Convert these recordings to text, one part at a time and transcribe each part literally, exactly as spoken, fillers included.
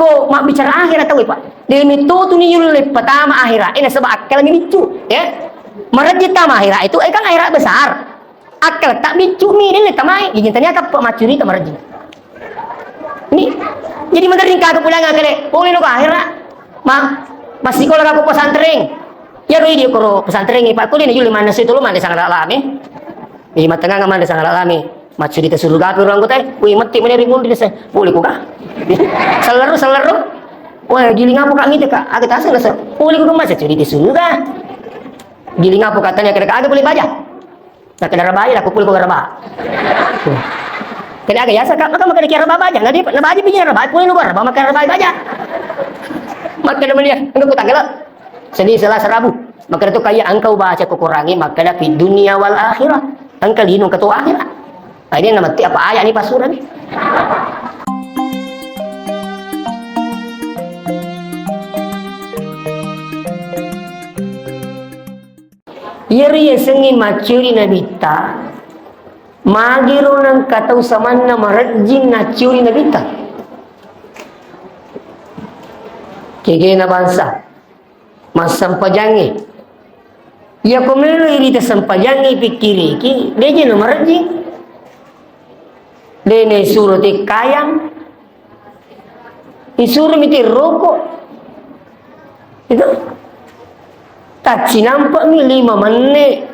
Oh, mabbicara akhirat tau, Pak. Demi tu tu ni yulle patama akhirat. Eh, nasaba akal mi biccu, ya. Marajin tama akhirat itu, eh, kan akhirat besar. Akal tak biccu mi, ini tamai. Jadi tanya apa macuri tak marajin. Ni, jadi menteri kagak pulang kale. Boleh lo akhirat. Ma, masih sekolah aku pesantren. Ya, roi di koro pesantren, Pak. Kuliah ni yulle mana situ lo mana sangat lama. Ih, matenganga manre sangaralami. Maccurita suruga pe orang kota, eh. Wih, metti mene ri munri desa. Boleh kuka? Selleru, selleru. Wah, giling apa kak mite kak? Aga tasa nasa. Boleh kuka masa curita suruga? Giling apa katanya kena kagak boleh baja. Nah, kena rabai lah, kumpul kau raba. Kena aga yasa kak, maka maka kira raba baja. Nah, dia, nah, baja bikin raba, boleh luar raba, maka rabai baja. Maka nama dia, enggak kutanggal. Senin, Selasa, Rabu. Makkeda tu kaya engka ubaca ko Korangnge, makkeda fi dunya wal akhirah. Engka lino engka to akhirat. Nah, ini nama ti apa ayat ni pasurani? Iyaro yasengnge maccuri nabitta, magiro nengka tau samanna marejjing naccuri nabitta. Kegena bangsa. Massempajangnge. Iyako melo irita sempajangnge pikkiriki, deje no marejjing. Dene suro tekkayang, isuro mi terroko. Itu. Taccinampa mi lima menne.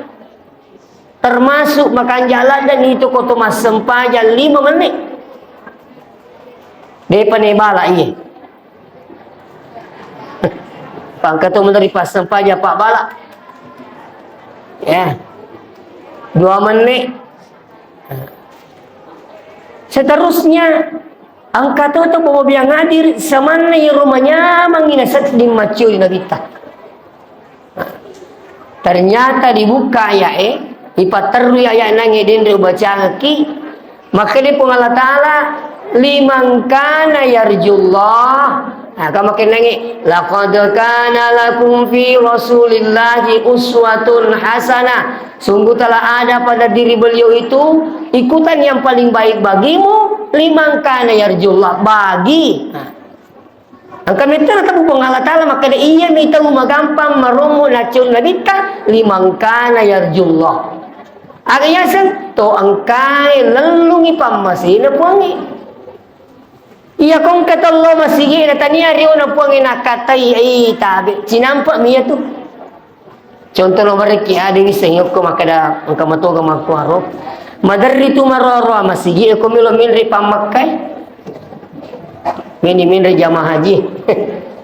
Termasuk makanja ladde ni tu ko to massempajang lima menit. Depa ne bala iye. Pangka to menteri passempajang pa bala. Ya. Dua menit. Seterusnya, engka to to bobo biang hadir samanna iyaro manyamangngi nasedding maccuri nabitta. Ternyata dibuka aya'e, ipatterrui aya'e nangnge denre ubacangekki, makkeda Puang Allah Ta'ala, "Liman kana yarjullah." Nah, kamakkennangnge, "Laqad kana lakum fi Rasulillahi uswatun hasanah." Sungguh telah ada pada diri beliau itu ikutan yang paling baik bagimu, liman kana yarjullah, bagi. Nah, engka mettana tabu Puang Allah Ta'ala makkeda, "Iyami tau magampang marommo naccuri nabitta, liman kana yarjullah." Aga yaseng to engkae lellungi pammasena Puangnge. Iya kongka tello masigi'na tania riona Puangnge nakkatai, ai tabe, cinampa mi iyatu. Contoh nomor ki ada wisseng yokko makkeda engka matoga makkuaro. Maderri tu maroro masigi e ko melo menre pammekkai. Meni menre jamaah haji.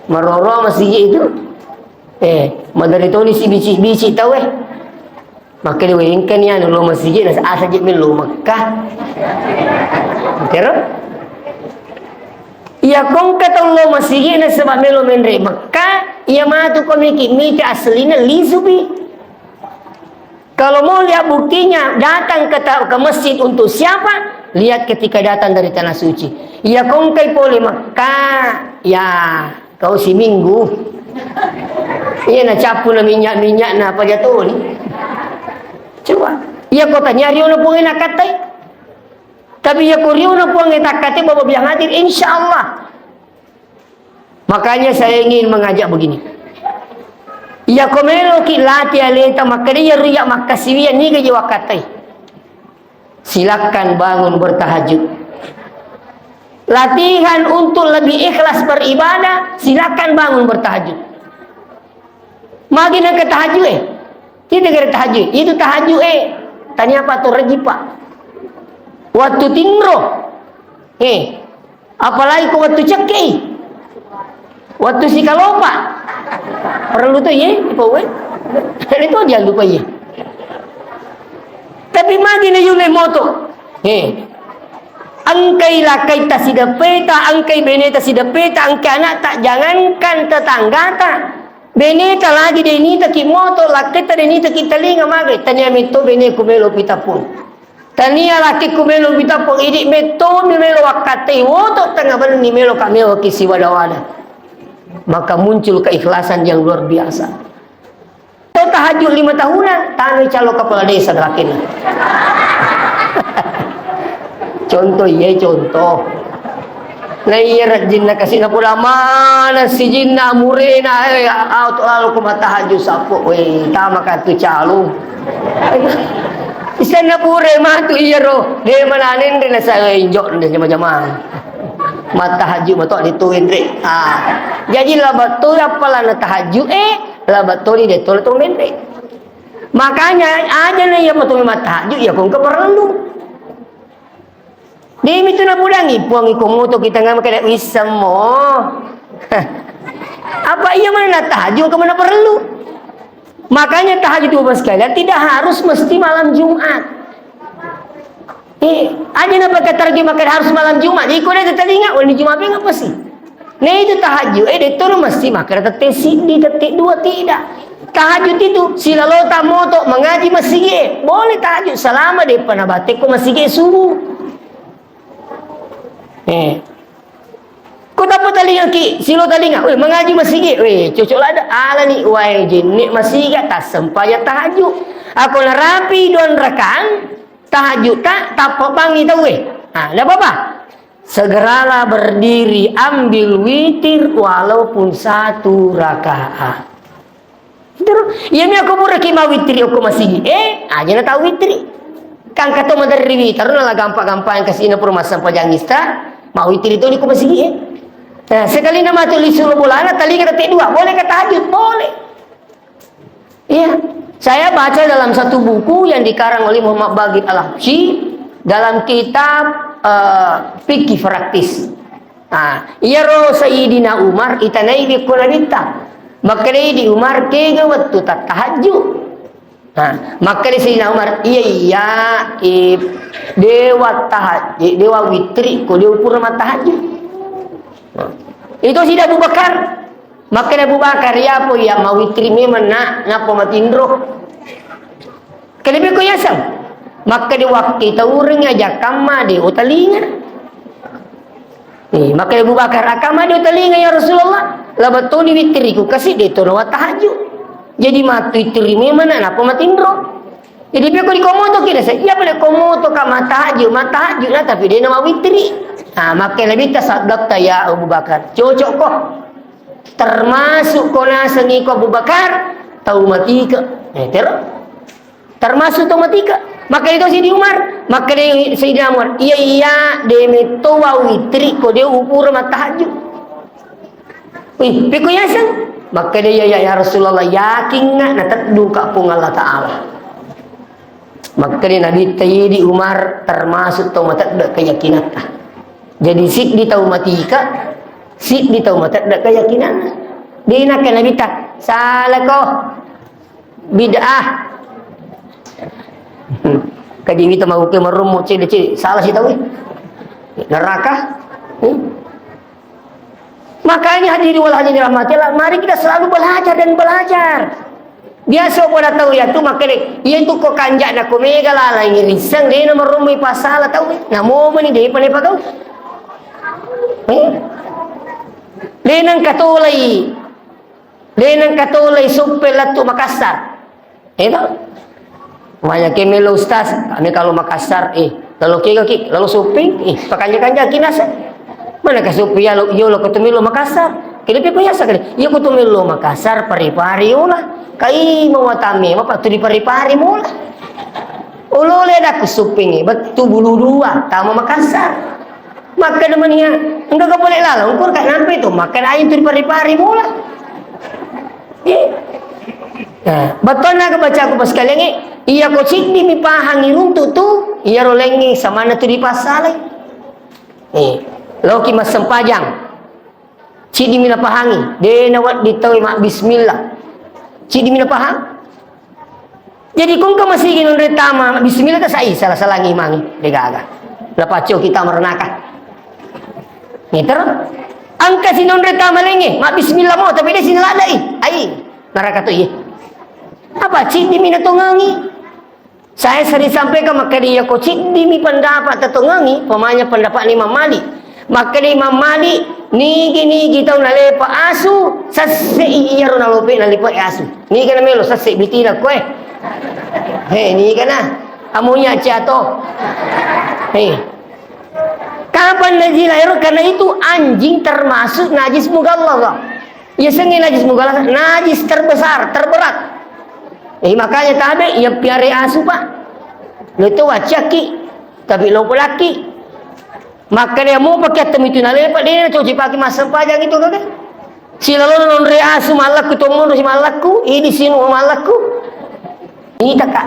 Maroro masigi itu. Eh, maderri toni si bici-bici tau eh. Makkeda we engka ni anu lo masigi na asa je melo Mekah. Kero? Iya kongka tau lo masigi nasaba melo menre Mekka, iya matu ko miki mita aslina lisupi. Kalau mau lihat buktinya, datang ke, ta- ke masjid untuk siapa? Lihat ketika datang dari tanah suci. Iya kongkai pole Mekka, ya kau si minggu. Iya na capu na minyak-minyak na apa jatuh ni. Coba. Iya kota nyari ono pole na katai. Tapi iya ko riuno Puang e takkate baba biang hadir, insya Allah. Makanya saya ingin mengajak begini. Iya ko meloki lati aleta makkeda iya riya makkasiwiya niga je wakkatai. Silakan bangun bertahajud. Latihan untuk lebih ikhlas beribadah, silakan bangun bertahajud. Magi nengka tahajud e? Tidak kira tahajud. Itu tahajud e. Tanya apa tu reji pak? Waktu tinro. Eh, apalagi ko waktu cekki. Waktu sikalopa. Perlu tu ye, ipo we. Ini tu dia lupa ye. Tapi magi na yule moto. Eh, engkai lakkai ta sideppeta, engkai beneta sideppeta, engkai anakta, jangankan tetanggata. Beneta lagi denita ki moto, lakketa denita ki telinga mage, tania metto beneku melo pita pun. Tania lakiku melo pita pun, idi metto mi melo wakkatai woto tengah benni melo ka mewa ki siwada-wada. Maka muncul keikhlasan yang luar biasa. Tahajud lima tahunan, tanoi calo kepala desa dalakenna. Contoh, iya, contoh. Na iya rajinna kasi na pura mana sijinna murena, eh, au to lalu ko matahaju sappo, weh, tama ka tu calu. Isenna pure matu iyaro, de mananeng de na sa, eh, injo de jama-jama. Matahaju mato di tu enre. Ah. Jadi labatto apalana tahaju, eh, labatto di detto to menre. Makanya aja na iya matu matahaju, iya ko engka perlu. Demi tu napudangi, Puang, iko moto kita nggak makan wissemmo. Apa iya mana tahajud, ke mana perlu? Makanya tahajud, Bapak sekalian, tidak harus mesti malam Jumat. Eh, aja na pakai target makan harus malam Jumat. Jadi kau ada telinga, wah, ini Jumat apa sih? Nah, itu tahajud, eh, detto mesti makan tette siddi, tette dua, tidak. Tahajud itu, silalo tamoto, mengaji masigi, eh. Boleh tahajud selama depa nabatekko masigi subuh. Eh. Ko tappa talinga ki, silo talinga, weh, mengaji masigi, weh, cocok lada, alani, wae, jenne masigi, tassempajang tahajud. Ako narapi dua rakang, tahajud ta, tappa bangi tau, weh. Ah, ndak apa-apa. Segeralah berdiri, ambil witir walaupun satu rakaat. Terus, iya mi aku pura ki mawitri okko masigi. Eh, aja na tau witri. Kan kato maderri witri, na la gampang-gampang kasina pura massempajang ista, mawitri tu di ko masigi, eh. Nah, sekali na matu lisu lo bolana, talinga tette dua. Boleh ke tahajud? Boleh. Iya. Saya baca dalam satu buku yang dikarang oleh Muhammad Bagid Al-Habsyi dalam kitab, eh, Fikih Praktis. Ah, iyaro Sayyidina Umar itanai bikku Nabitta. Makkedai di Umar, kega wettu tattahajju? Ah, makkedai Sayyidina Umar, iya, iya, eh, dewa tahaj-, eh, dewa witri ko dewa pura mattahajju. Nah, itu Sayyidina Abu Bakar. Makkeda Abu Bakar, "Iya po iya mawitri memang, Nak, nappa matinro." Kelebi ko yaseng. Makkeda, "Wakkitaureng aja kamma de otalinga." Eh, makkeda Abu Bakar, "Akamma de otalinga ya Rasulullah? Labettoni witriku kasi de tono wattahajju." Jadi matu witri memang, Nak, nappa matinro. Jadi pekko di komoto kira sa, iya pale komoto ka matahajju, matahajju na tapi de na mawitri. Ah, makkeda Nabitta, "Saddaqta ya Abu Bakar." Cocok ko. Termasuk ko naseng iko Abu Bakar, tau matike. Eh, tero. Termasuk tau matike. Makkeda to Sayyidina Umar, makkeda Sayyidina Umar, "Iya, iya, de metto wa witri ko de upura mattahajju." Wih, pekko yaseng? Makkeda, "Iya, iya, ya Rasulullah, yakinga nateddu ka Puang Allah Ta'ala." Makkeda Nabitta, "Idi Umar termasuk tau matedde keyakinanta." Jadi siddi tau matike, siddi tau matedde keyakinanna. De nakke Nabitta, "Salako, bid'ah." Kaji wita mau ke merumut cili-cili, salah si tau. Neraka. Hmm. Makanya hadirin wal hadirat rahmatillah, mari kita selalu belajar dan belajar. Biasa pada tau ya tu makkeda, iya tu ko kanja'na ko mega laleng risseng, de na marommo ipasala tau, namo meni de pa lepagau. Eh? De nengka tolai, de nengka tolai soppe lettu Makassar. Eh, tau? Banyak ke melo ustaz, kami kalau Makassar, eh, lalu kega ki, lalu shopping, eh, pakanja-kanja kinasa. Mana ka shopping ya, lo, yo lo ketemu lo Makassar. Kelepe ko yasa kali. Yo ketemu lo Makassar, pari-pari ola. Kai mau watame, apa tu di pari-pari mola. Olo le ada ku shopping, eh, betu bulu dua, tama Makassar. Makkeda mania, engka ka pole laleng, engka ka nampe tu, makkeda aing tu ripari-pari mola. Eh. Nah, bettuanna ka bacaku pas kalian, eh, iya ko siddi mi pahangi runtu tu, iya ro lengngi samanna tu dipassalai. Eh, loki massempajang. Siddi mi napahangi, de nawedding tauwe mabbismillah. Siddi mi napahang. Jadi kongka masigi nonre tama, bismillah ta sai, salah-salah ngimangi, de gaga. Lapacco kita merenaka. Ngiter, angka si nonre tama lenge, mabbismillah mo, tapi de sinaladai. Ai, neraka tu iye. Apa? Siddi mi natongangi. Saya sering sampaikan, makkeda iya ko ciddimi pendapat tatongengi, pemanya pendapat Imam Malik. Makkeda Imam Malik, nigi-nigi tau nalepa asu, sessei iyaro nalope nalepa asu. Niga namelo sesse bitina koe. He, niga na. Amunya ciato. He. Kapan najis lahir? Karena itu anjing termasuk najis mughalladhah. Iya, sengi najis mughalladhah, najis terbesar, terberat. Eh, makanya tabe, iya piara asu, Pak. Lo itu wacakki, tapi lo pelaki. Maka dia mau pakai temitu nalepa, dia coci pakai massempajang itu, kan? Silalona nonre asu, malakku, tommono si malakku, idi sinu malakku. Ita, Kak.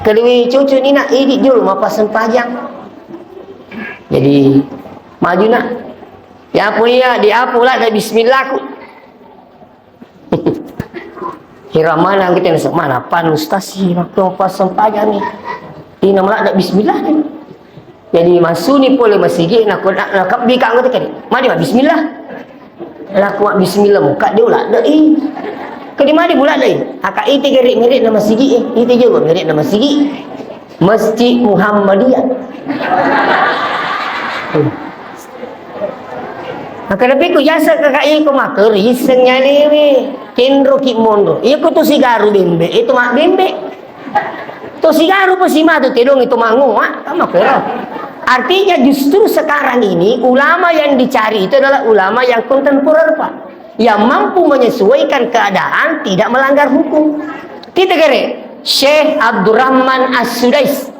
Kedua cucu ni, nak, idi jolo mappassempajang. Jadi, maju, nak. Ya, apa iya, di apa lah, ada bismillahku. Hiramana kita ni, mana pan ustaz sih, waktu mappassempajang ni. Ini malah ada bismillah ni. Jadi masuni pole masigi, nak, nak, nak, bika anggota kan. Madi, Mak, bismillah. Laku, Mak, bismillah, muka dia ulah deh. Kadi madi pula deh. Aka ite gere mirip nama sigi, eh. Ite juga mirip nama sigi. Masjid Muhammadiyah. Hmm. Aka lebih ku jasa kakak iko makeri, iseng nyalewe. Kendro ki mondo. Iya ku tu sigaru bembe, itu mak bembe. To sigaru pa simatu tedong itu mangoa, kan makkero. Artinya justru sekarang ini ulama yang dicari itu adalah ulama yang kontemporer, Pak. Yang mampu menyesuaikan keadaan, tidak melanggar hukum. Kita gere, Syekh Abdurrahman As-Sudais,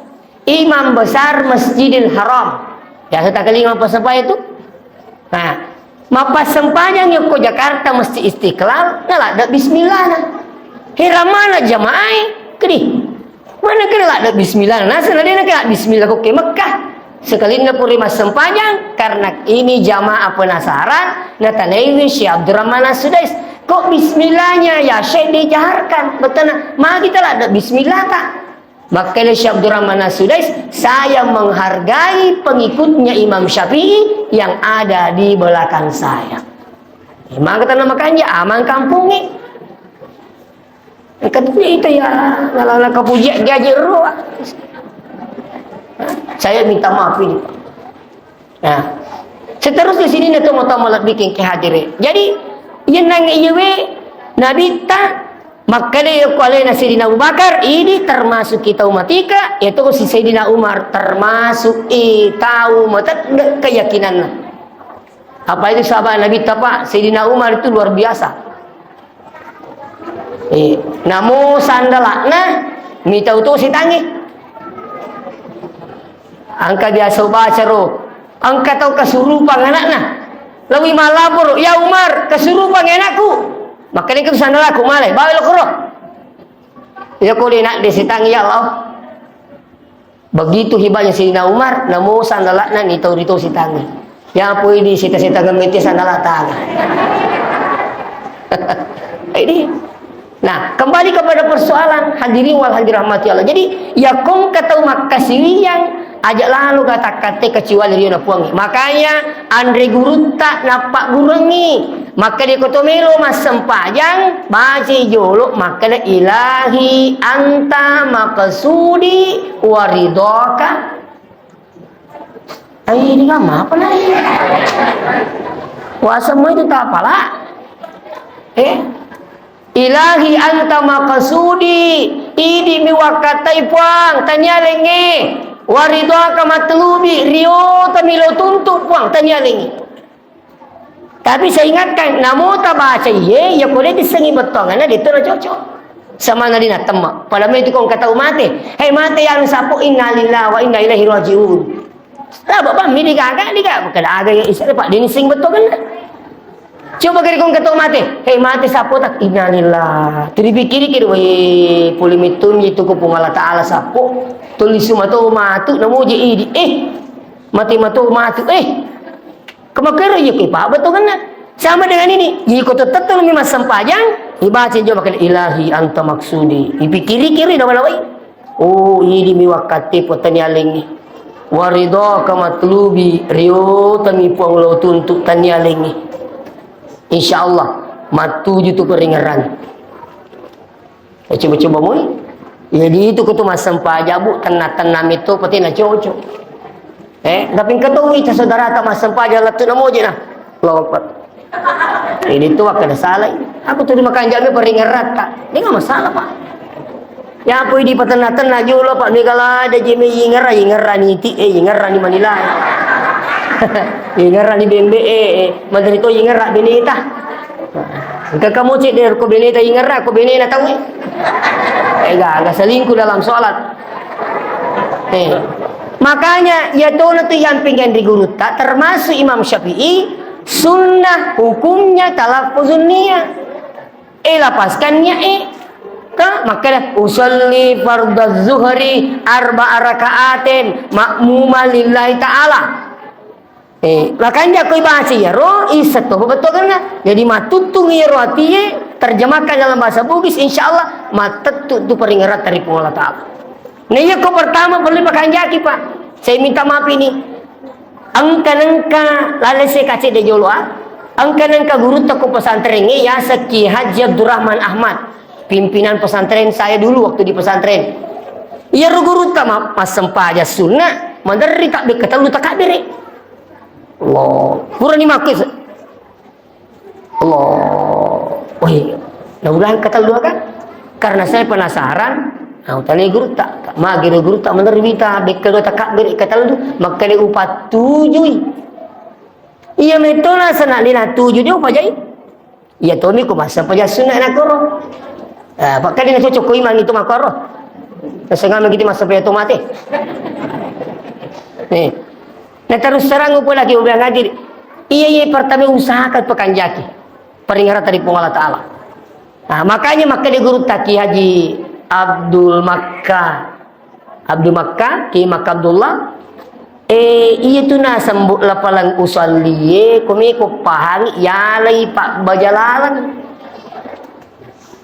Imam Besar Masjidil Haram. Biasa tak kelima apa sampai itu? Nah, mappassempajang yokko Jakarta Masjid Istiqlal, naladde bismillah na. Heran mana jamaah, kedi. Mana kena ladde bismillah? Nasa nadena kena bismillah kok ke Mekah. Sekalinna puri massempajang, karena ini jamaah penasaran, natanaiwi Syekh Abdurrahman As-Sudais. Kok bismillahnya ya Syekh dijaharkan? Betana, ma kita ladde bismillah, Kak? Makkeda Syekh Abdurrahman As-Sudais, "Saya menghargai pengikutnya Imam Syafi'i yang ada di belakang saya." Maka tanah makanja aman kampungnge. Engka tu itu ya, nalana kapuji gaji roa. Saya minta maaf ini, Pak. Nah, seterusnya sini na tomo-tomo lebbi kengke hadire. Jadi, yenang iyewe Nabitta makkeda yokko alena Sayyidina Abu Bakar, ini termasuk kita umatika, yaitu si Sayyidina Umar termasuk i tau matedde keyakinanna. Apa itu sahabat Nabitta, Pak? Sayyidina Umar itu luar biasa. Eh, namo sandalakna, mitau to sitangnge. Engka biasa ubaca ro, engka tau kesurupang anakna. Lawi malapor, "Ya Umar, kesurupang anakku." Makanya itu sandalakku malai, bawa lo koro. Ya kau dia nak dia sitangnge, ya Allah. Begitu hebatnya Sayyidina Umar, namo sandalakna ni tau rito sitangnge. Ya poi di sita-sita gemete sandala tanga. Ini. Nah, kembali kepada persoalan hadirin wal hadirat rahmati Allah. Jadi, ya kong katau makkasiwiyang aja lalo gata katte kecuali riona Puang. Makanya anre gurutta nappa gurengi. Makkeda ko to melo massempajang, bacai jolo makkeda, "Ilahi anta maqsudi wa ridhaka." Ai, ini kan apa lagi? Wah, semua itu tak apalah. Eh? "Ilahi anta maqsudi." Idi mi wakkatai Puang, tanialengnge. "Wa ridhaka matlubi." Riota mi lo tuntu Puang, tanialengnge. Tapi saya ingatkan, namo tabaca iye, ya ko de dissengi bettuanganna, de to na cocok. Sama na dina temma. Pada mai tu kong katau mate. Hei mate yang sapo, innalillahi wa inna ilaihi rajiun. Lah, bapak mi digaga, digaga. Kada aga ya isa, Pak, dini sing bettuanganna. Coba kiri kong katau mate. Hei mate sapo tak, innalillah. Tiri pikiri kiri, weh, puli mitunji tu ku Puang Allah Ta'ala sapo. Tuli sumato matu, namo je idi. Eh, mate mato matu. Eh, Kemakero iya ke pa bettuanganna. Sama dengan ini, iko to tettong mi massempajang, ibaca jo makkeda, "Ilahi anta maksudi." Ipikiri-kiri nawa-nawai. Oh, idi mi wakkatte po tanialengngi. "Wa ridhaka matlubi," riota mi Puang lo tuntu tanialengngi. Insya Allah, mattuju tu peringeran. Eh, coba-coba moi. Jadi itu kutu massempajang, Bu, tenna-tenna mi to, pasti na cocok. Eh, tapi engka to wita saudara ta massempajang lettu na moje na. Allahu Akbar. Ini tu kada salah. Aku tu dimakan jami peringerat ta. Ini nggak masalah, Pak. Ya, apa di patenna-tenna jolo, Pak, mega lada je me yingera, yingera ni ti, eh, yingera ni manilai. Ingerra ni bembe, eh, eh, maderri to ingerra beneta. Engka kamu cek deh, ko beneta ingerra, ko benena tau, eh. Eh, gak, gak selingkuh dalam sholat. Eh. Makanya, ya tona tu yang pinggan di gurutta, termasuk Imam Syafi'i, sunnah hukumnya talaffuzun niyah. Eh, lapaskan niat, eh. Ka, makkeda, "Usalli fardaz zuhri arba'a raka'atin ma'muman lillahi ta'ala." Eh, makanja koi baca iyaro, isseng to bettuanna. Jadi, mattuttung iyaro atie, terjemahkan dalam bahasa Bugis, insya Allah, mattettu tu paringeratta ri Puang Allah Ta'ala. Nah, iya ko pertama perlu pakanjaki, Pak. Saya minta maaf ini. Engka nengka laleng se kacedde jolo, ah. Engka nengka gurutta ko pesantren e, yaseng Ki Haji Abdurrahman Ahmad, pimpinan pesantren saya dulu waktu di pesantren. Iyaro gurutta ma-, massempajang sunna, maderri takbir ketellu takabbere. Allah. Purani makkis. Allah. Wih, nah udah ketellu kan? Karena saya penasaran, nah, utane gurutta. Magi ro gurutta menerima ta, bekke do takabbere ketellu, makkeda upatujui. Iya metona sana lina tuju dia upajai. Iya tomi ko massempajang sunna na koro. Ah, pakkali na cocok ko imang itu makoro. Nasengame gitu massempajang to mate. Nih. Nah, terus terang upo lagi ubiang hadir. Iya, iya, pertama usahakan pekanjaki. Peringatan dari Puang Allah Ta'ala. Nah, makanya makkeda gurutta Ki Haji Abdul Makkah. Abdul Makkah, Ki Makkah Abdullah. Eh, iya tu naseng bu lapalang usallie, komeko pahangi, yalai pabbaja laleng.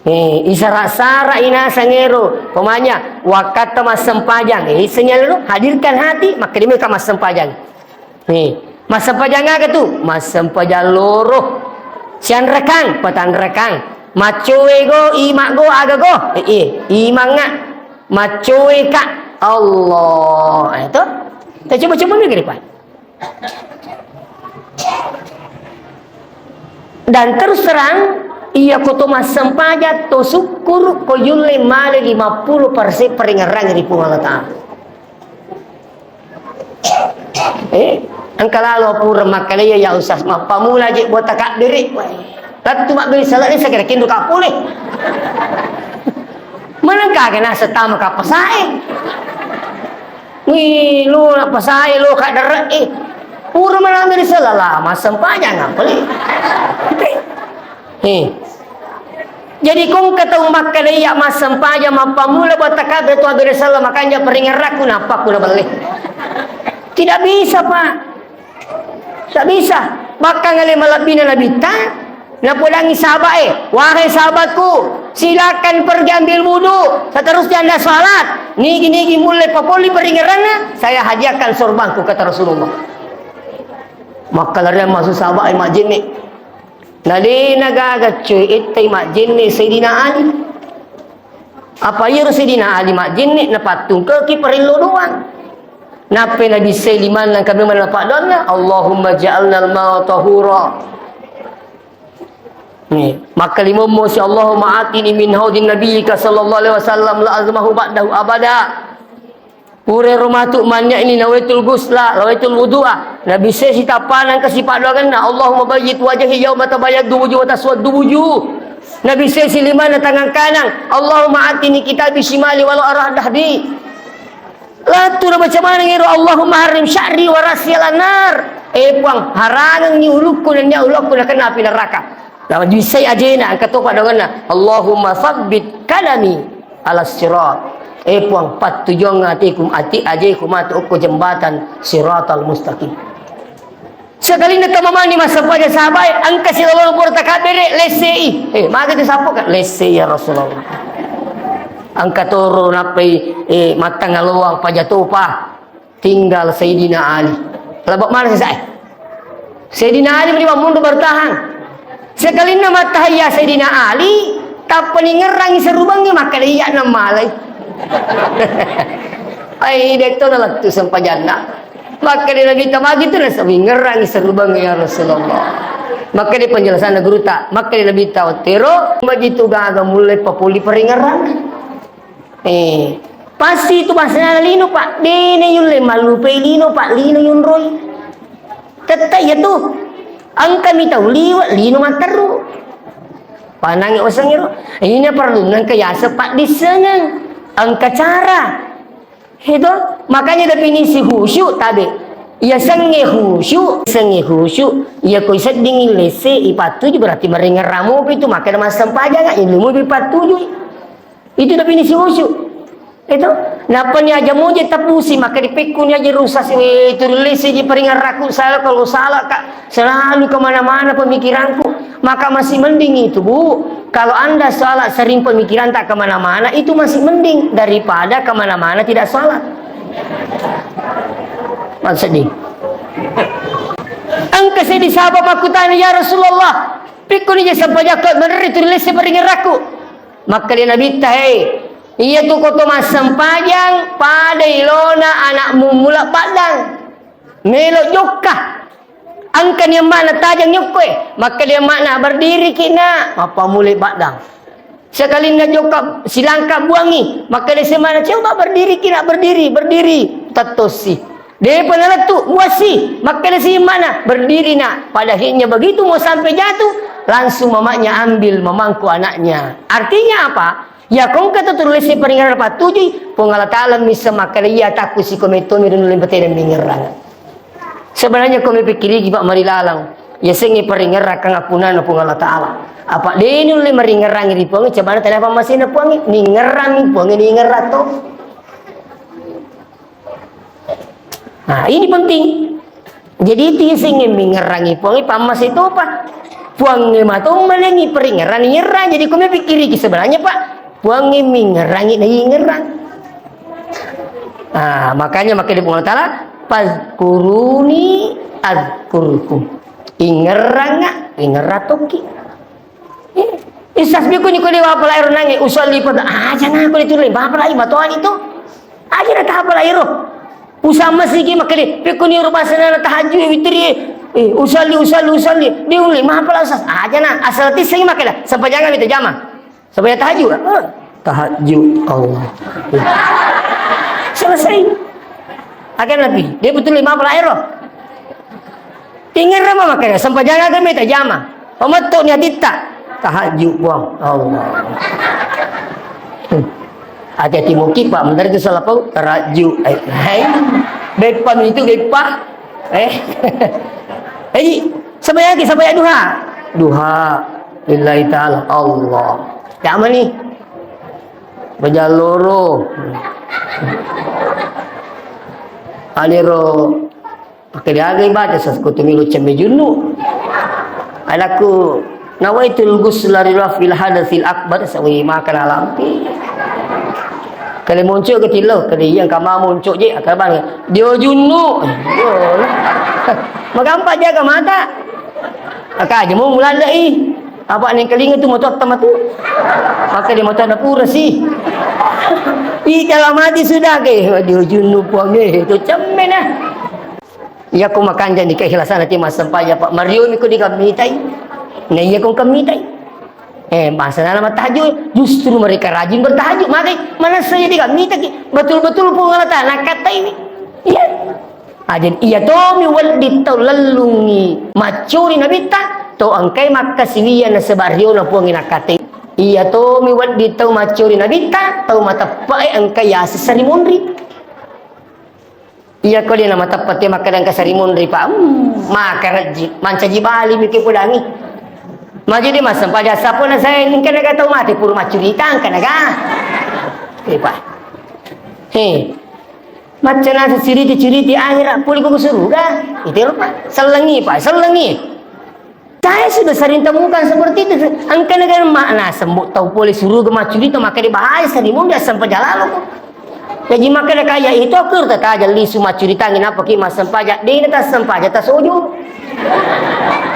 Eh, isara-sara inaseng ero, pemanya, wakkatta massempajang. Eh, isseng yallo, hadirkan hati, makkeda meka massempajang. Eh, massempajang aga tu? Massempajang loro. Sianrekang, patanrekang. Maccoe go, ima go, aga go? Eh, eh, imangnga. Maccoe ka. Allah. Eh, to? Kita coba-coba mikir, Pak. Dan terus terang, iya ko to massempajang, to sukkuru ko yulle male lima puluh persen peringerang ri Puang Allah Ta'ala. Eh, engka lalo pura makkalea ya Ustaz, mappamula je buat takabbere. Lettu mabbere sala ni sakira kindu kapule. Manengka kena setama kapasae. Wih, lo nak pasae lo kak derek, eh. Pura mana ambil salah lah, massempajang apa le? Eh. Jadi kong ketau makkeda iya massempajang mappamula buat takabbere tu abbere sala makanja peringerakku nappa ku nabelle. Tidak bisa, Pak. Tak bisa. Bahkan ale malebbina Nabitta, napodangi sahabat, eh, "Wahai sahabatku, silakan pergi ambil wudu, seterusnya Anda salat. Nigi-nigi mulle papoli peringeranna, saya hadiahkan sorbanku," kata Rasulullah. Makkalarian masuk sahabat, eh, majjenne. Nalena gaga coy ettai majjenne Sayyidina Ali. Apa iyaro Sayyidina Ali majjenne napattungkeki parillo doang. Nappai nabissai limanna engka memang napaddoanna, "Allahumma ja'alna al-ma'a tahura." Nih, makkalimommo si, "Allahumma atini min haudin nabiyyika sallallahu alaihi wasallam la azmahu ba'dahu abada." Purero matu mannia'ni nawaitul ghusla, nawaitul wudu'a. Nabissai sitappana engka sipaddoangenna, "Allahumma bayyid wajhi yauma tabayyaddu wujuh wa taswaddu wujuh." Nabissai silimanna tangan kanang, "Allahumma atini kitabi shimali walau arah dahdi." Lettu nabaca maneng ero, "Allahumma harrim sya'ri wa ra'si 'alan nar." Eh Puang, harangengngi ulukku nennia ulukku nakenna api neraka. Nabissai ajena, engka topa doangenna, "Allahumma tsabbit kalami 'alas sirat." Eh Puang, pattujuang ateku, ati ajeku matu okko jembatan siratal mustaqim. Sekalinna tamamani massempajang sahabae, engka silolona pura takabbere, lessei. Eh, magi tu sappo ka? Lessei ya Rasulullah. Engka toro nappai, eh, mattangaloang pajatopa. Tinggal Sayyidina Ali. Lebak mana sisa, eh? Sayyidina Ali meni mammundu bertahan. Sekalinna mattahayya Sayyidina Ali, tappa ningerrangi serubangnge makkeda iya nammalai. Ai, detto nalettu sempajanna. Makkeda Nabitta, "Magi tu nasawi ngerrangi serubangnge ya Rasulullah?" Makkeda penjelasanna guruta, makkeda Nabitta, "Ottero, magi tu gaga mulle papoli paringerrang." Eh, pasti tu bahasana lino, Pak. Dene yulle mallupai lino, Pak, lino yunroi. Tette' iya tu. Engkami tau liwe', lino matteru. Panangi oseng iro. Ini perlu engka yaseng paddissengeng. Engka cara. Itu, makanya definisi khusyuk tabe. Iya sengnge khusyuk, sengnge khusyuk. Iya ko iseddingi lesse ipattuju berarti maringerrang mopi tu, maka ada massempajang, ilmu ipattuju. Itu definisi khusyuk. Itu, napani aja moje tapusi, maka dipekkuni aja rusak si, itu lesse ji paringerrakku, salah kalau salah, Kak. Selalu kemana-mana pemikiranku. Maka masih mending itu, Bu. Kalau Anda sholat sering pemikiran tak kemana-mana, itu masih mending daripada kemana-mana tidak sholat. Maksudnya, engka seddi sahabat makkutana, "Ya Rasulullah, pikkuni je sampajakku meneri tu lesse paringerrakku?" Makkeda Nabitta, "Hei, iya tu koto massempajang pada ilona anak mummula paddang. Melo jokka." Engkani amma'na tajang nyokkoe, makkeda amma'na, "Berdiriki, Nak." Mappammulai baddang. Sekalinna jokka silangka buangi, makkeda si amma'na, "Coba berdiriki, Nak, berdiri, berdiri." Tettossi. Depa nalettu, buassi, makkeda si amma'na, "Berdiri, Nak." Pada akhirnya begitu mau sampai jatuh, langsung mamanya ambil memangku anaknya. Artinya apa? Iya, ko engka tu tulung lesse paringerrang pattujui, Puang Allah Ta'ala misseng makkeda, "Iya, atakku siko mettomi ri nulle patena mingerrang." Sebenarnya ko mepikkiriki, Pak, marilalang, iya sengnge paringerrang kang appunana Puang Allah Ta'ala. Apa de nulle maringerrangi ri Puangnge, cobana tania pammasena Puangnge, ningerrangmi Puangnge, ningerrang to. Nah, ini penting. Jadi, itu yasengnge mingerrangi Puangnge, pammase topa. Puangnge mato malengi peringerrang, ningerrang. Jadi, ko mepikkiriki sebenarnya, Pak, Puangnge mingerrangi, na ingerrang. Nah, makanya makkeda Puang Allah Ta'ala, "Fazkuruni azkurkum." Ingerranga, ingerrang tokki. Eh, Ustaz, pikkuni ko de' bapala ero nange, usalli pada aja na ko de' tulle, bapala i matoani to. Aja na tahapala ero. Usamma sigi makkeda, pikkuni ero bahasa na tahajud, witri, eh, usalli, usalli, usalli. De' ulle, mapala Ustaz. Aja na, asal tissengi makkeda, sampajang mita jama. Sampajang tahajud. Eh, tahajud, Allah. Selesai. Akan lebih. De' betul lima pala ero. Tingerrang makkeda, sampajang aga mita jama. Pametto ni atitta. Tahajud, Puang. Allah. Hmm. Hati-hati muki, Pak. Mentari itu salah pau. Teraju. Eh, hai. Beppa itu, beppa. Eh. Jadi, sampajang ki, sampajang duha. Duha. Lillahi ta'ala. Allah. Ya, mani. Bajalloro. Alero. Pakai diagai baca saskutu milu cemme junnu. Anakku, nawaitul ghusla li raf'il hadatsil akbar, sawi makan alampi. Kali monco ke tilo, kali yang kama monco je, akal bang. Dio junnu. Magampa jaga mata. Aka aja mau mulai. Apa nih kelinga tu motor tama tu. Pakai di motor na pura sih. Ih, dalam hati sudah ke. Dio junnu Puang e, itu cemme nah. Iya ko makanjani keikhlasan hati massempajang, Pak. Mario mi ko dikammitai. Nah, iya ko kammitai. Eh, masa nala mattahajud, justru mereka rajin bertahajud. Maka mana saya dikammitai. Betul-betul Puang Allah Ta'ala nakkatai ini. Iya. Ah, jadi iya tomi wedding tau lellungi maccuri nabitta, tau engkai makkasiwiang nasaba riona Puang nakkatai. Iya tomi wedding tau maccuri nabitta, tau mateppe'e engkai yaseng sarimunri. Iya ko de' namateppe' te makkeda engka sarimunri, Pak. Hmm, maka rejji, mancaji bali miki pudangi. Maju de' massempajang sappo na saya engka naga tau mate pura maccurita engka naga. Eh, Pak. He. Macca nasa ciriti-ciriti akhira puli ko suruga. Itu, Pak. Sellengi, Pak, sellengi. Saya sudah sering temukan seperti itu. Engka negara makna sembu tau pole suruga maccurita, maka dibahas sarimunri assempajang lalo. Jadi maka kaya itu aku tataja lisu maccuritangi napa ki massempajang, de' na tassempajang tasojo.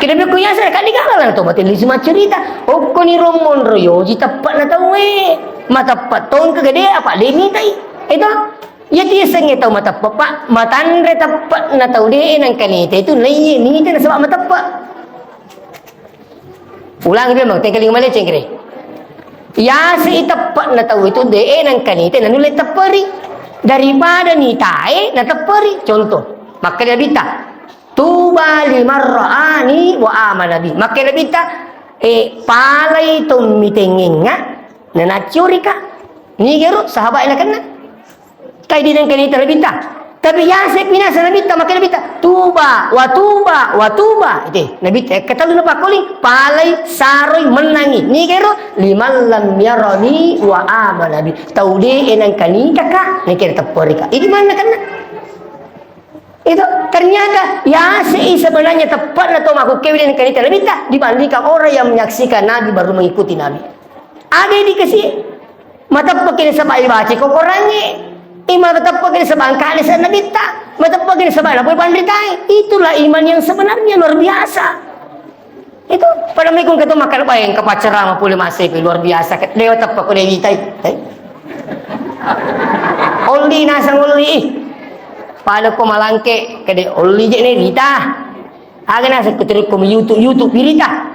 Kita beko yasa kali gagal to mate lisu maccurita. Okko ni romonro yoji teppa'na tauwe. Mateppe' tongke gede apa de' mitai. Itu. Iya, tiasengnge tau mateppe', Pak, matanre teppe'na tau de'e nengka nite itu, naiye nite nasaba' mateppe'. Ulangi memang, tengkalinga maleceng kere. Yase i teppe'na tau itu de'e nengka nite nanulle tepperi. Daripada nitae natepperi. Contoh, makkeda bita. Tuba liman ra'ani wa amana bi. Makkeda Nabitta, eh, palai to mitengengnga, nanaccurika. Nigero sahabat nakenna. Kai dinengkani Nabitta. Tapi yase pinasa Nabitta, makkeda Nabitta, tuba, wa tuba, wa tuba. Ite, Nabitta, eh, ketellu napakkoli, palai, saroi, mennangi. Nigero, liman lam yarani wa amana bi. Tau de enang kanikaka, nekere tepporika. Ini mana kenna? Itu ternyata yasei sebenarnya tepatna to makkukkewe dengan kanita Nabitta dibandingkan orang yang menyaksikan Nabi baru mengikuti Nabi. Ada dikasih mateppeki nasaba ibaca ko Korangnge, ima mateppeki nasaba engka ada Nabitta, mateppeki nasaba napoi panritai. Itulah iman yang sebenarnya luar biasa. Itu pada mekong ketu makan bae engka paccerama pole massepi luar biasa. Dewa teppa ko Dewi tai. Eh? Olli nasang olli. Pada ko malangke kede olli je ne Rita. Aga nasang keteruk ko YouTube YouTube Rita.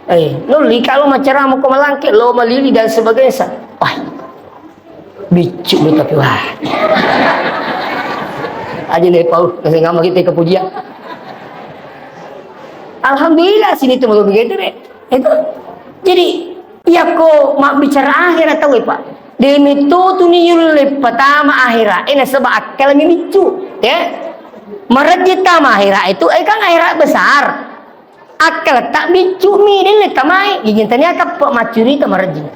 Eh, lolli kalau maccerama ko malangke lo malili dan sebagainya. Wah. Biccu mi tapi wah. Aja deh pau, nasi ngama kita kepujian. Alhamdulillah sini tu mau begitu deh. Itu. Jadi, iya ko mabbicara akhirat tau, Pak. Demi tu tu ni yulle pertama akhirat. Eh, nasaba akal mi biccu, ya. Marejji tama akhirat itu, eh, kan akhirat besar. Akkaletta biccu mi, delle tamai, ijintania kappa maccurita marejjing.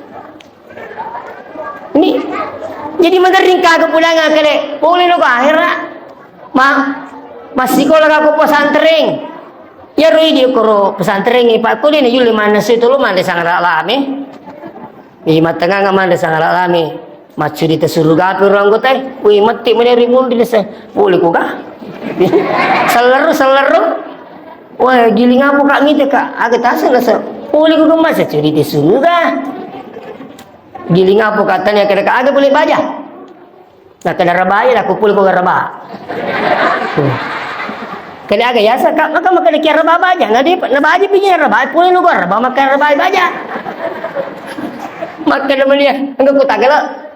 Ini jadi maderring kaga pulang kale, pole no kahera. Ma, massikola ka ko pesantren. Iyaro idi koro pesantren, Pak, ko de na yulle manna se tolo manre sangara lame. Ih, matenganga manre sangara lame. Maccurita surugapi ro anggotae. Wih, matti mene ri munri desa. Pole ko ga? Sellero, sellero. Wah, giling apa kak mite kak? Aga tasa nasa. Pole ko gemma sa curita suruga. Giling apa kak tanya kira kak aga boleh baja? Nah, kena rabai lah, aku pole ko raba. Kena aga yasa kak, maka maka dia raba baja. Nah, dia na baja pinya raba, pole no raba, maka raba baja. Maka dia mania, enggak ku tagala.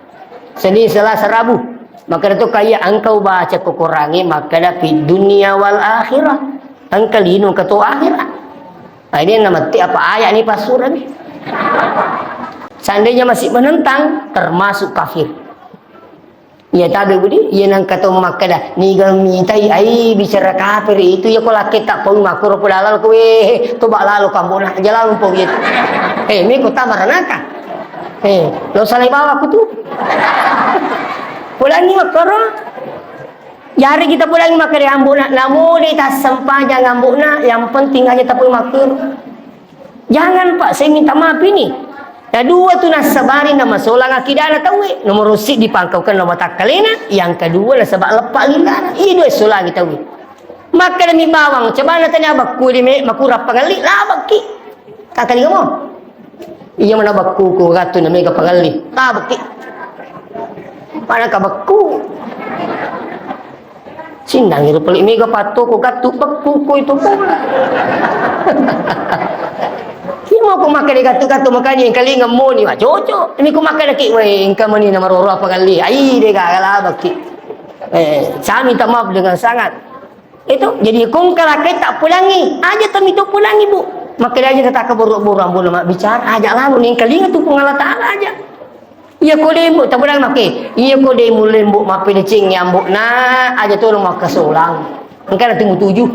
Senin, Selasa, Rabu. Makkeda to kaya engkau baca ko Korangnge, makkeda fid dunya wal akhirah. Engka lino engka to akhirat. Nah, ini nama ti apa ayat ni pasura ni. Seandainya masih menentang, termasuk kafir. Iya tabe budi, iya nang kato makkeda, niga mitai ai bicara kafir itu ya ko lakke tak pau makuro pula lalo kowe, to bak lalo kambona, aja lalo pau gitu. Eh, meko tamaranaka. Eh, lo salai bawa aku tu. Pulangi makkoro. Jari kita pulangi makkeda ambona, namo de tassempajang ambona, yang penting aja tapoi makkoro. Jangan, Pak, saya minta maaf ini. Ya, dua tu nassabari namasolang akidana tauwe. Nomor siddi pangkaukan nama takkalena, yang kedua nasaba leppa lilana. Iya dua solangi tauwe. Makkeda mi bawang, coba na tanya bakku di me, makurang pangalli, labakki. Kakalinga mo. Iya mana bakku ku gatu na mega pangalli. Labakki. Mana ka bakku? Sindang iro peli mega patto ko gattu pekku ko itu pun. Iya mau ko makkeda gattu-gattu makanya yang kalinga moni wa cocok. Ini ko makkeda ki we engka mani na maroro apa kali. Ai de ga galabaki. Eh, saya minta maaf dengan sangat. Itu jadi kong kalakai tak pulangi. Aja tami tu pulangi bu. Makkeda aja kata ke buru-buru ambo nama bicara aja lalu nih kalinga tu pengala taala aja. Iya ko de mbo, tabulang make. Iya ko de mulle mbo mappedeceng ya mbo na aja to makkasolang. Engka na timu tuju.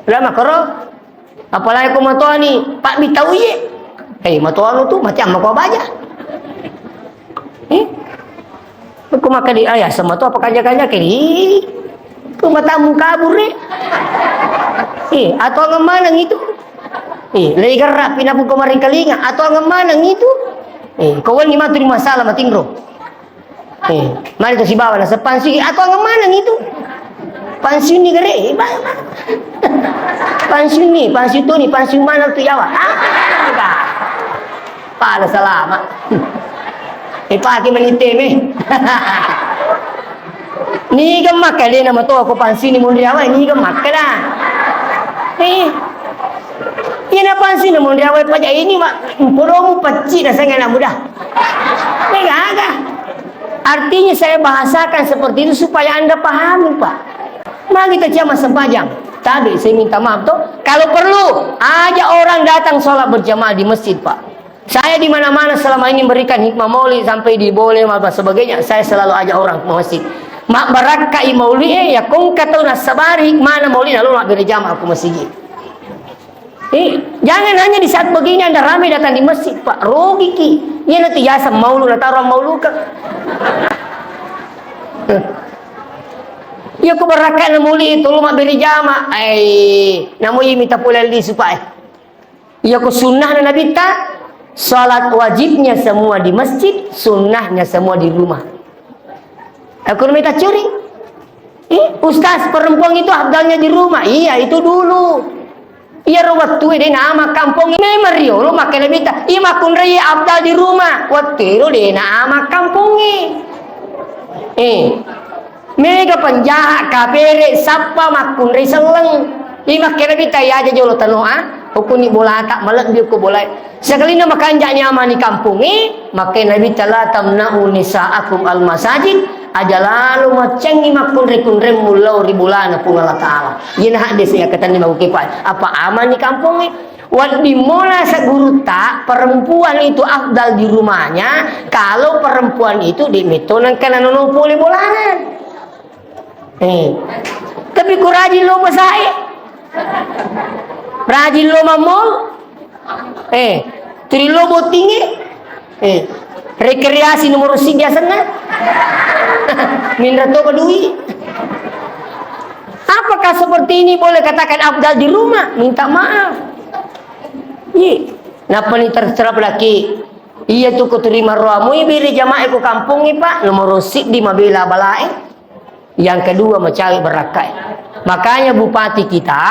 Lah makaro. Apalagi ko matoani, Pak Bitau iye. Eh, matoanu tu macam mako baja. Eh? Ko makkeda, "Ayah, sama tu apa kanja-kanja kiri?" Ko matamu kabur, eh. Eh, atau ngemanang itu? Eh, lei gerra pinapu ko maringkalinga, atau ngemanang itu? Eh, ko wenni matu di masalah matinro. Eh, mari to sibawa na sepansi, atau ngemanang itu? Pensiun ni gere, eh, ba-, ba-, pensiun ni, pensiun tu ni, pensiun mana tu yawa? Ah, enggak. Pada salama. Eh, pake menite me. Niga makkeda nama to ko pansini munri awai, niga makkeda. Eh. Ina pansini munri awai paja ini mak, podomu pacci na senga na muda. Niga aga. Artinya saya bahasakan seperti itu supaya Anda pahami, Pak. Magi ta cia massempajang. Adik, saya minta maaf toh. Kalau perlu, ajak orang datang sholat berjamaah di masjid, Pak. Saya di mana-mana selama ini memberikan hikmah maulid sampai di Bole dan sebagainya, saya selalu ajak orang ke masjid. Mabbarakkai maulid, eh, ya kong kata nasabari hikmah maulid lalu nak berjamaah ke masjid. Eh, jangan hanya di saat begini Anda ramai datang di masjid, Pak. Rugi ki. Iya nanti jasa maulu na tarang maulu ka. Eh. Iya ko barakka na muli itu lu mabberi jama. Ai, namo iya mita pole lisu, Pak, eh. Iya ko sunnah na nabitta, salat wajibnya semua di masjid, sunnahnya semua di rumah. Aku mita curi. Eh, Ustaz, perempuan itu afdalnya di rumah. Iya, itu dulu. Iyaro wettue de' naama kampongnge, memang riolo makkeda mita, iya makkunrai afdal di rumah. Wettuero de' naama kampongnge. Eh, mega penjahat, kapere, sappa makkunrai selleng. Iya makkeda mita, iya aja jolo tanoa, hukunni bolata, malebbi ko bolae. Sekalinna makanja' nyamani kampongnge, makkeda mita, "La tamna'u nisa'akum al-masajid." Aja lalo maccengngi makkunrai-kunraimmu lao ri bolana Puang Allah Ta'ala. Iyena haddese' yakkatenni makkukepang. Apa amanni kampongnge? Wedding mola segurutta, perempuan itu afdal di rumahnya kalau perempuan itu de' metto nengka nanono pole bolana. Eh. Tapi ku rajin lo masae. Rajin lo mamol. Eh, tuli lo bottingnge. Eh, rekreasi nomor siddi asenna. Minra to dui. Apakah seperti ini boleh katakan afdal di rumah? Minta maaf. Iya. Nappa ni terserap laki. Iya tu ko terima roamu, iberi jamaah ko kampongnge, Pak. Nomor siddi mabela balae. Yang kedua, macawe barakkae. Makanya bupati kita,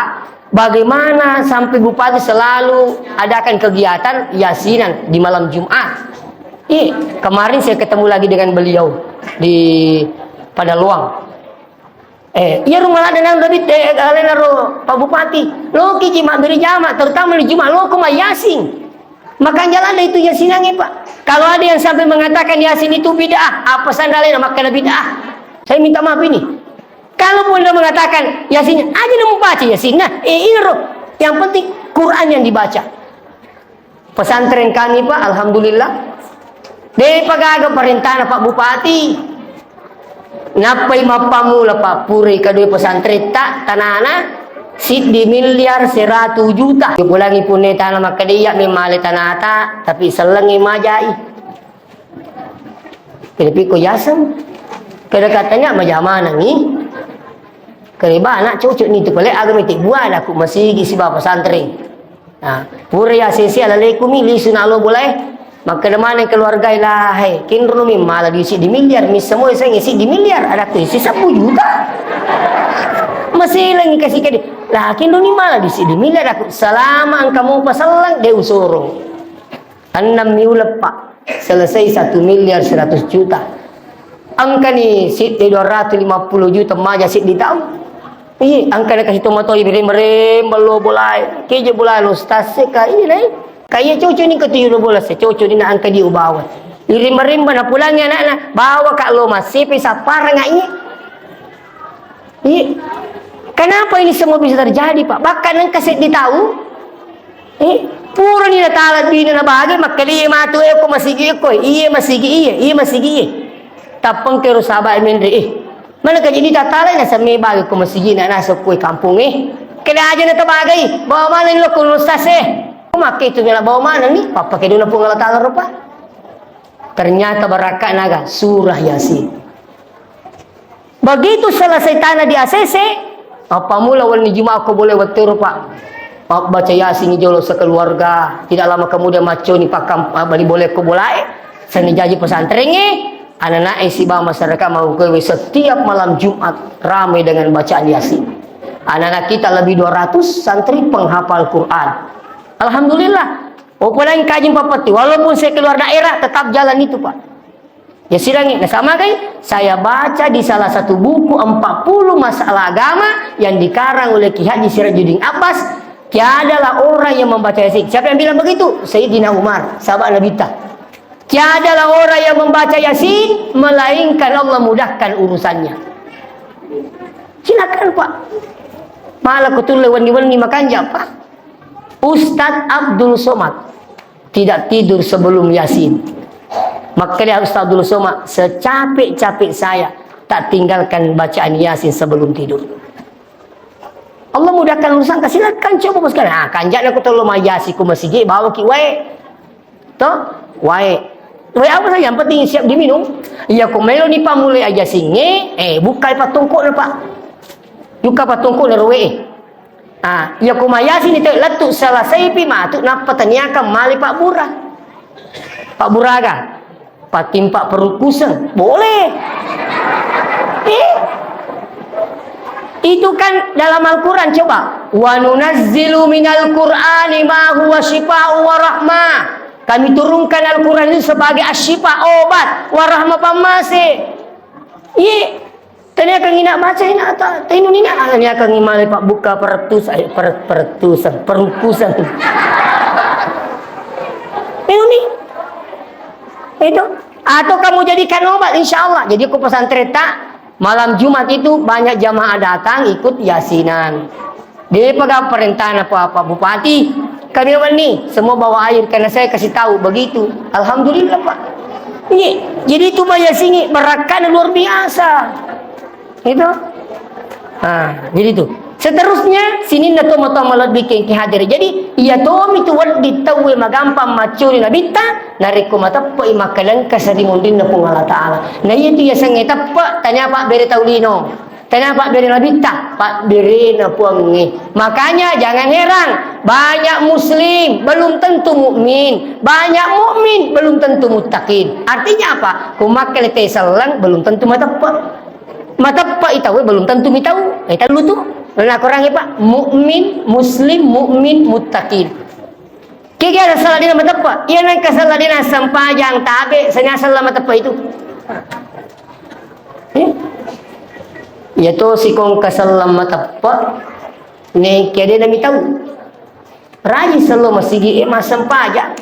bagaimana sampai bupati selalu adakan kegiatan yasinan di malam Jumat? Ih, kemarin saya ketemu lagi dengan beliau di Padaluang. Eh, iya rumah ada nang David, eh, alena ro Pak Bupati. Loki ji mabberi jama, terutama di Jumat loko ma yasin. Makan jalan itu yasinangnge, Pak. Kalau ada yang sampai mengatakan yasin itu bid'ah, apa sandalnya makan bid'ah? Saya minta maaf ini. Kalaupun dia mengatakan yasin, aja nemu baca yasin. Nah, eh, ini roh. Yang penting Quran yang dibaca. Pesantren kami, Pak, alhamdulillah. De'pa gaga parentana Pak Bupati. Nappai mappammula, Pak, purai kadoi pesantretta, tanana siddi miliar seratu juta. Dipulangi punne tana makkedai iya memmale tanata, tapi sellengngi majai. Kede pikko yaseng. Kede katanya majamanangngi. Kede bana cocok ni tu pale aga mete buana ku masigi siba pesantren. Nah, pura ya sesi ala lekumi lisu na lo bolae. Makkeda maneng keluarga ilahe, kinromi mala di siddi miliar, missa mo sengi siddi miliar, adakku isi seppulo juta. Maselengi kasi kede. Lah, kinromi mala di siddi miliar, aku selama engka mo pasellang, de usoro. Enneng mi uleng, Pak. Selesai satu miliar seratus juta. Engkani siddi dua ratus lima puluh juta maja siddi taung. Iya, engkani kasi tomatoa iberemba-remba lo bolae. Keje bolae lo stase ka iya nai. Ka iya cocok ni ketuju lo bola se, cocok ni na engka di ubawa. Irimba-rimba na pulangi anakna, bawa ka lo masipi sapparang iya. Iya. Kenapa ini semua bisa terjadi, Pak? Bahkan engka seddi tau, eh, purani natala dina na bage, makkeda iye matu, eh, ko masigi ko, iye masigi iye, iye masigi iye. Tappengke ro sahabat menre, eh, mana kaji ni tatala na semme bage ko masigi na nasa ko kampung, eh. Keda aja na tabagai, bawa mana ni lo ko ustaz, eh. Makke itu mela bawa mana ni, papa kedona Puang Allah Ta'ala rupa. Ternyata barakka naga surah Yasin. Begitu selesai tana di A C C, appammula wenni Jumat ko bolae wettu ro, Pak. Mabbaca Yasin jolo sekeluarga. Tidak lama kemudian macconi pakkam-, bali bolae ko bolae. Seni jaji pesantrengnge, anak-anak sibawa masyarakat Makkukue setiap malam Jumat ramai dengan bacaan Yasin. Anak-anak kita lebih dua ratus santri penghafal Quran. Alhamdulillah. Walaupun engka kaji papetti, walaupun saya keluar daerah, tetap jalan itu, Pak. Ya, sidangi, nah, sama kai, saya baca di salah satu buku empat puluh masalah agama yang dikarang oleh Ki Haji Sirajuddin Abbas, tiadalah orang yang membaca Yasin. Siapa yang bilang begitu? Sayyidina Umar, sahabat Nabi ta. Tiadalah orang yang membaca Yasin, melainkan Allah mudahkan urusannya. Silakan, Pak. Malah kutulle wenni-wenni makanja, Pak. Ustadz Abdul Somad tidak tidur sebelum Yasin. Makanya Ustadz Abdul Somad, secapek-capek saya, tak tinggalkan bacaan Yasin sebelum tidur. Allah mudahkan urusan, silakan coba, Bos, kan. Ah, kanjana ku tollo mayasi ku masigi, bawa ki wae. To? Wae. Wae apa saja, yang penting siap diminum. Iya, ko melo ni pamulai aja singe, eh, buka patungkuk na, Pak. Buka patungkuk na ruwe. Ah, iya, ko mayasi ni te lettu selesai pi matu, nappa taniakan mali Pak Bura. Pak Buraga. Patimpa perungkusan, boleh. Eh? Itu kan dalam Al-Quran, coba. Wa nunazzilu minal Qur'ani ma huwa syifa'u wa rahmah. Kami turunkan Al-Quran itu sebagai asyifa, obat, wa rahmah, pammase. Iya. Taniakan ina baca ina atau tenu nina, taniakan imale Pak buka peretus, eh, per-, peretusan, perungkusan. Tenu ni. Itu. Atau kamu jadikan obat, insya Allah. Jadi aku pesantren tak, malam Jumat itu banyak jamaah datang ikut yasinan. Dia pegang perintah apa, Pak Bupati. Kami wenni, semua bawa air karena saya kasih tahu begitu. Alhamdulillah, Pak. Iya, jadi itu mah yasingi barakkana luar biasa. Itu. Nah, jadi itu. Seterusnya, sininna tomatoa malebbi kengki hadir. Jadi, iya tomi tu wedding tauwe magampang maccuri nabitta, narekko mateppe'i makkalengka sari munrinna Puang Allah Ta'ala. Nah, iya tu yasengnge teppe', tania pabbere tau lino. Tania pabbere nabitta, pabberena Puangnge. Makanya, jangan heran, banyak muslim belum tentu mukmin, banyak mukmin belum tentu muttaqin. Artinya apa? Ko makkeda te selleng belum tentu mateppe'. Mateppe'i tauwe belum tentu mitau. Eh, tellu tu. Nah, korangnge, Pak, mukmin, muslim, mukmin, muttaqin. Kega ada salah dina mateppe'? Iya nengka salah dina sempajang tabe, senya salah mateppe' itu. Eh? Iya to sikong kasallang mateppe', nengka de' namitau. Rajin sello masigi, eh, massempajang.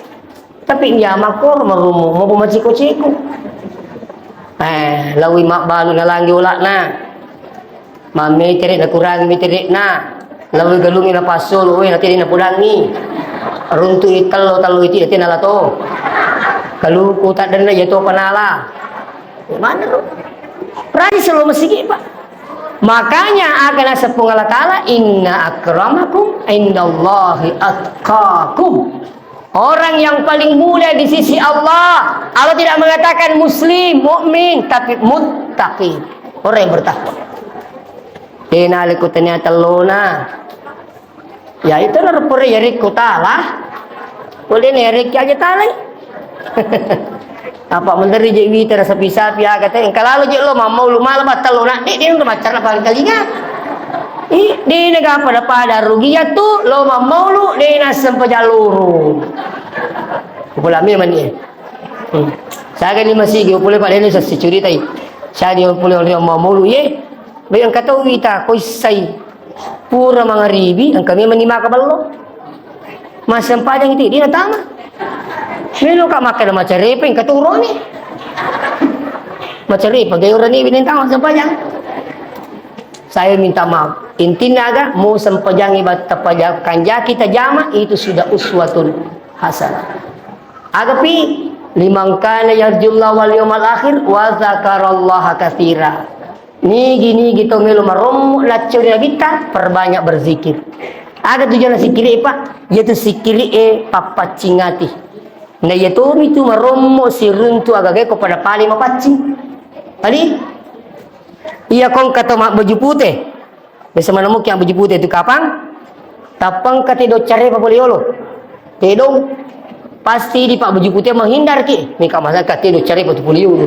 Tapi iya makko marumu, mau maciko-ciko. Eh, lawi mabbalu nalangi ola'na. Mammetere' nakurangi metere'na. Lawi galungi napassolo, we, natiri napudangi. Runtu'i tello, tello iti, ati nala to. Kaluku taddenna iya to panala. Mana ro? Rajin sello masigi, Pak. Makanya aga naseng Puang Allah Ta'ala, "Inna akramakum indallahi atqakum." Orang yang paling mulia di sisi Allah, Allah tidak mengatakan muslim, mukmin, tapi muttaqi. Orang yang bertakwa. Dena liku tania tellona. Ya, itu na pura ya rikku tala. Boleh nih, rikki aja tala. Apa menteri je wita rasa pisapi aga te, engka lalo je lo mammaulu mala battello na, de', de' nonro maccarna pangkalinga. Ih, de' nega pada-pada rugi ya tu, lo mammaulu, de' nassempajang luru. Kupulami mani. Hmm. Saga ni masigi, upule pada ni sasi curitai. Saga ni upule onri mammaulu, ye. Baik engka tau wita, ko issai. Pura mangaribi, engka memang ni maka ballo. Massempajang itu, dia natama. Melo ka makkeda macarepa, engka turoni. Macarepa, gaya orang ni binatang massempajang. Saya minta maaf. Intinya aga, mau sempajang ibadah, tapaja-, kanjaki tajama, itu sudah uswatun hasanah. Agapi, liman kana yarjullaha wal yawmal akhir, wa dzakarallaha katsira. Nigi-nigi to melo marommo lacco ri nabitta, perbanyak berzikir. Aga tujuanna sikkiri, Pak? Yaitu sikkiri e pappaccing ati. Na iya tomi tu marommo siruntu agaga ko pada pale mapaccing. Tadi iya kongka to mabbaju pute. Biasa mana mungkin baju pute tu kapang? Tapang kati do care papole yolo. Tedong, pasti di Pak baju putih menghindar ki. Mika masa kate do care patu puliu.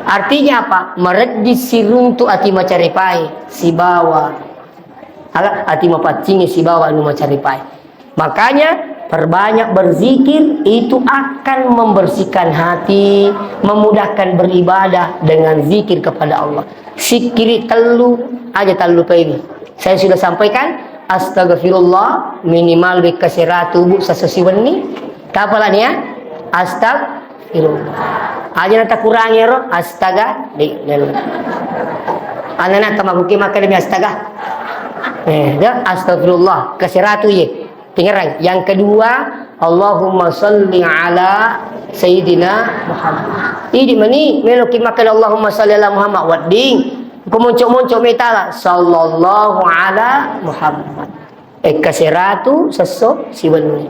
Artinya apa? Mereddi siruntu ati macarepai sibawa. Ala ati mapaccingi sibawa anu macarepai. Makanya perbanyak berzikir itu akan membersihkan hati, memudahkan beribadah dengan zikir kepada Allah. Sikkiri tellu aja, tellu paiwi. Saya sudah sampaikan, astagfirullah minimal bekka seratu bu sasesi wenni. Tapalani ya? Astagfirullah. Aja nata kurangi ro, astaga, di, di. Anak-anak tamaguki makan demi astaga. Eh, ya, astagfirullah, ke seratu ye. Tingerang. Yang kedua, Allahumma salli ala Sayyidina Muhammad. Idi mani, meloki makkeda Allahumma salli ala Muhammad, wedding. Ko monco-monco metala, sallallahu ala Muhammad. Ekka seratu sesso siwenni.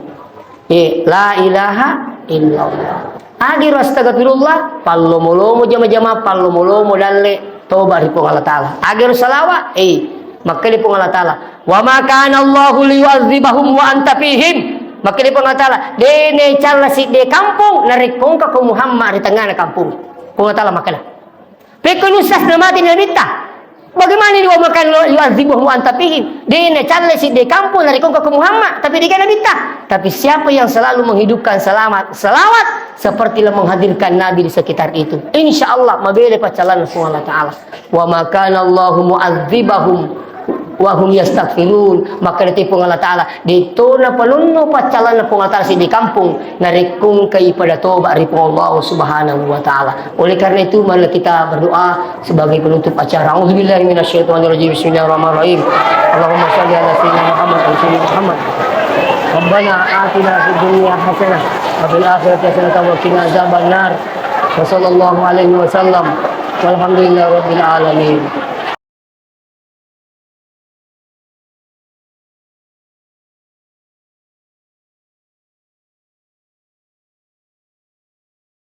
Eh, la ilaha illallah. Agiro astagfirullah, pallomo-lomo jama-jama, pallomo-lomo dalle, toba ri Puang Allah Ta'ala. Agiro salawa, eh, makkeda Puang Allah Ta'ala, "Wa ma kana Allahu liyu'adzibahum wa anta fihim." Makkeda Puang Allah Ta'ala, "De' nacalla sidde kampung narekko engka ko Muhammad ri tengngana kampung." Puang Allah Ta'ala makkeda. Pekko nussas namati Nabitta. Bagaimana ini wa ma kana yu'adzibuhum wa anta fihim? De' nacalla sidde kampung narekko engka ko Muhammad, tapi de' gaga Nabitta. Tapi siapa yang selalu menghidupkan selamat, selawat, sepertilah menghadirkan Nabi di sekitar itu. Insya Allah, mabela paccallanna Puang Allah Ta'ala. Wa ma kana Allahu mu'adzibahum wa hum yastaghfirun. Makkeda te Puang Allah Ta'ala, de' to napanonno paccallanna Puang Allah Ta'ala sidde kampung, narekko engkai pada toba ri Puang Allah Subhanahu wa Ta'ala. Oleh karena itu, marilah kita berdoa sebagai penutup acara. A'udzubillahi minasyaitonirrajim. Bismillahirrahmanirrahim. Allahumma shalli ala sayyidina Muhammad wa sayyidina Muhammad. Rabbana atina fid dunya hasanah wa fil akhirati hasanah wa qina adzabannar. Wa sallallahu alaihi wasallam. Walhamdulillahi rabbil alamin.